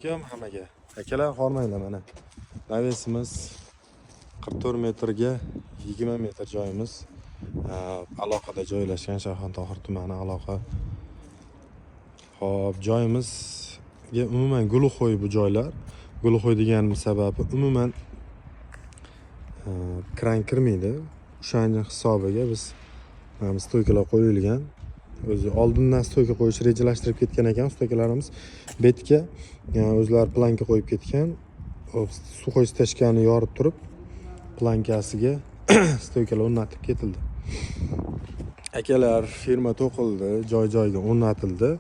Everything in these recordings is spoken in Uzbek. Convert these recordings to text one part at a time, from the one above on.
Alaykum hammaga. Akalar, hormanglar, mana. Навес imiz 44 metrga 20 metr joyimiz. Aloqada joylashgan, Shayxontohur tumani, Aloqa. Xo'p, joyimizga umuman глухой bu joylar. Глухой deganimiz sababi umuman kran kirmaydi. O'shaning hisobiga biz mana bu стойка lar qo'yilgan. O'zi oldindan стойка qo'yish rejalashtirib ketgan ekan ustakalarimiz. Betga o'zlari planka qo'yib ketgan. Hop, сухой стяжка ni yorib turib, plankasiga стойка lar o'rnatib ketildi. Akalar, firma to'qildi, joy-joyiga o'rnatildi.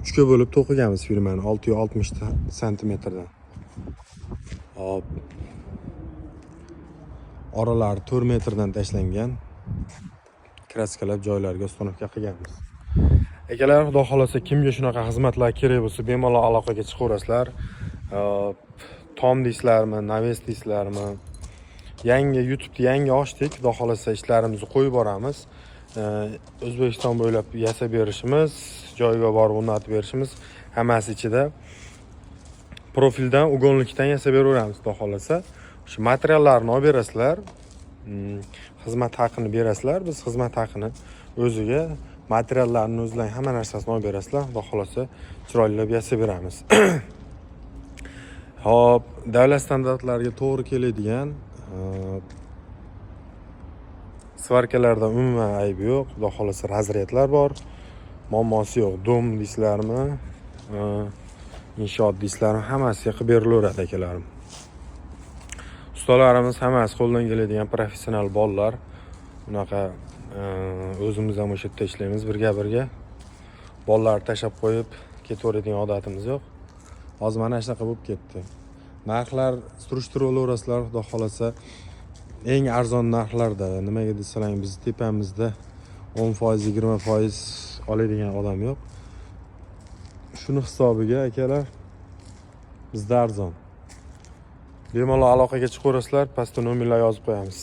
Uchga bo'lib to'qiganmiz firmani 660 santimetrdan. Hop. Oralari 4 metrdan tashlangan. Краска lab joylarga установка qilganmiz. Akalar, xudo xohlasa, kimga shunaqa xizmatlar kerak bo'lsa, bemalol aloqaga chiqaverasizlar. Hop, tom deysizlarmi, навес deysizlarmi? Yangi YouTube'da yangi ochdik. Xudo xohlasa, ishlarimizni qo'yib boramiz. O'zbekiston bo'ylab yasab berishimiz, joyiga borib o'rnatib berishimiz hammasi ichida. Profildan, угольник dan yasab beraveramiz, xudo xohlasa. Shu materiallarni olib berasizlar. Xizmat haqini berasizlar. Biz xizmat haqini o'ziga materiallarni o'zlari hamma narsasini olib berasizlar. Xudo xohlasa, chiroylab yasab beramiz. Xo'p, davlat standartlariga to'g'ri keladigan сварка larda umuman aybi yo'q. Xudo xohlasa, разряд lar bor. Muammosi yo'q. Дом deysizlarmi, inshoot deysizlarmi, hammasiga qilib berilaveradi, akalarim. Ustalarimiz hammasi qo'ldan keladigan professional bolalar. Unaqa o'zimiz ham o'sha yerda ishlaymiz birga-birga. Bolalarni tashlab qo'yib ketaveradigan odatimiz yo'q. Hozir mana shunaqa bo'lib ketdi. Narxlar surishtirib olaverasizlar, xudo xohlasa, eng arzon narxlarda. Nimaga desalaring, bizni tepamizda 10%, 20% oladigan odam yo'q. Shuni hisobiga, akalar, bizda arzon. Bemalol aloqaga chiqaverasizlar, pastda nomerlar yozib qo'yamiz.